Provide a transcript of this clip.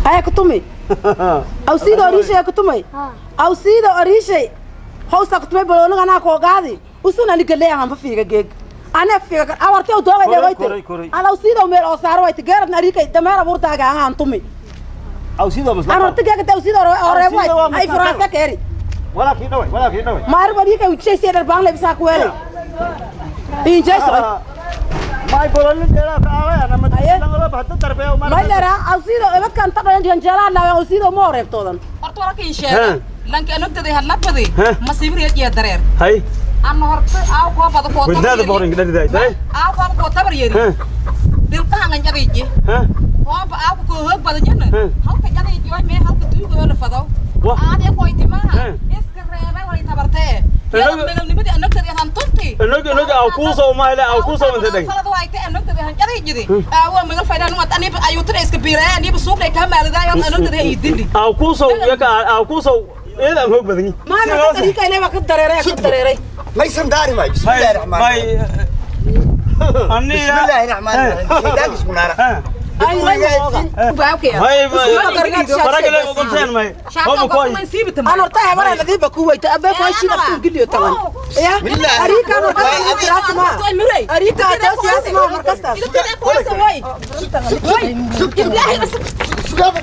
Haya kutumi. Aw siido ariishay kutumay. Aw siido ariishay. Hawsa kutumay balooniga anaa koo qaadi. Usun ani galey aan fa fiiga geeg. Ana fiiga awartay u doogay dheegoyte. Ana aw siido meel oo saaro wayte geeradna ariikay dameer abuurtaaga aan tumi. Aw siido masla. Aan horta geega aw siido oo reeb way. Ay furaasa keeri. Walaa kii dhaway, walaa kii dhaway. Maar ariikay ujeysi dhar baan leebsaa ku weelay. Injeyso. May bololin dheeraa ka aaway ana ma langala bahta darbeeyo ma. Ma leera aw siido ebadkan tadhan janjeelaa laawe aw siido ma reebtoodan. Horta wala kii sheegay. Lanka anugtaday hadlabadi. Masiibriya iyo dareer. Hay. Anna horta aaw koo bada koo Wadnaada boqorin dhaliday tay. Aaw koo koo tabar yeri. Dilqahan an jadayji. Hooba aaw koo hoog badan yana. Halka jadayji way mee halka duugo la fadaw. Aad ee qoyti maaha. Iska reebay way tabartee. Megalnimadii anugtaday han tunti. Enog enog aw ku soo ma ile aw ku soo inta dhag. Falad way ta anugtaday han jadayji. Aaw megal faydaan wat aniba ayuutada iska biiray aniba suuqay ka maaladay anugtaday ay dindi. Aw ku soo yaka aw ku soo eed aan hoog badan. Ma ma ariikay leeba ka dareeray ka dareeray. Maysan daari waay. Bismillahi raxmaani raxiim. Bismillahi raxmaani raxiim. Shaydaan isku naara. Ay Hay faragale ogolseen may. Hobo koy. Aan horta hebara ladiiba ku weyta abe ku heshiin afku geliyo taban. Ya ariika markaas ma ariika taas ma markaas. Sugaaba.